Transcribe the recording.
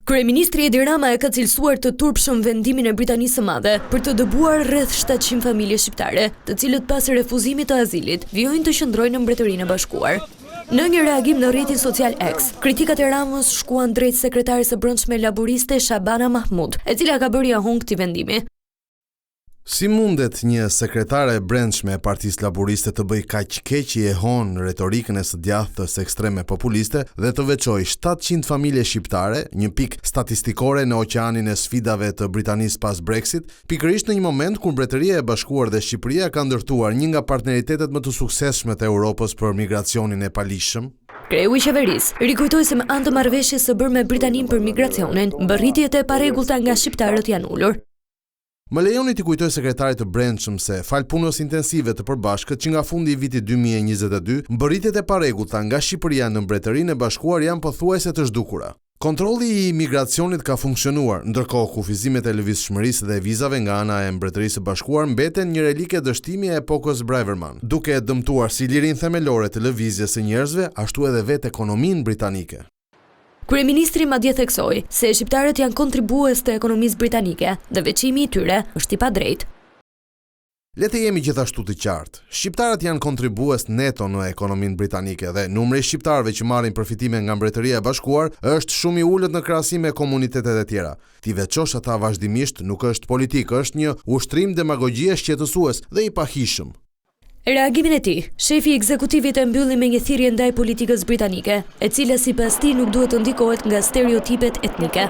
Kryeministri Edi Rama e ka cilësuar të turpshëm vendimin e Britanisë së Madhe për të dëbuar rreth 700 familje shqiptare, të cilët pas refuzimit të azilit, vijojnë të qëndrojnë në Mbretërinë e Bashkuar. Në një reagim në rrjetin social X, kritikat e Ramës shkuan drejt sekretares së Brendshme laburiste Shabana Mahmood, e cila ka bërë jehonë këtij vendimi. Si mundet një sekretare e brendshme e Partisë Laburiste të bëjë kaq keq jehonë në retorikën e së djathtës ekstreme populiste dhe të veçojë 700 familje shqiptare, një pikë statistikore në oqeanin e sfidave të Britanisë pas Brexit, pikërisht në një moment kur Mbretëria e Bashkuar dhe Shqipëria kanë ndërtuar një nga partneritetet më të suksesshme të Europës për migracionin e paligjshëm? Kreu i qeverisë rikujtoi se me anë të marrëveshjes së bërë me Britaninë për migracionin, mbërritjet e parregullta nga shqiptarët janë ulur. Më lejoni t'i kujtoj sekretarit të Brendshëm se, falë punës intensive të përbashkët që nga fundi i vitit 2022, mbërritjet e parregullta nga Shqipëria në Mbretërinë e Bashkuar janë pothuajse të zhdukura. Kontrolli i imigracionit ka funksionuar, ndërkohë kufizimet e lëvizshmërisë dhe vizave nga ana e Mbretërisë së Bashkuar mbeten një relike dështimi e epokës Braverman, duke e dëmtuar si lirinë themelore të lëvizjes së njerëzve, ashtu edhe vetë ekonominë britanike. Kryeministri madje theksoi se shqiptarët janë kontribuues të ekonomisë britanike dhe veçimi i tyre është i padrejtë. Le të jemi gjithashtu të qartë. Shqiptarët janë kontribuues neto në ekonominë britanike dhe numri i shqiptarëve që marrin përfitime nga Mbretëria e Bashkuar është shumë i ulët në krahasim me komunitetet e tjera. T'i veçosh ata vazhdimisht nuk është politikë, është një ushtrim demagogjie shqetësues dhe i pahijshëm. Reagimin e tij, shefi i ekzekutivit e mbylli me një thirrje ndaj politikës britanike, e cila sipas tij nuk duhet të ndikohet nga stereotipet etnike.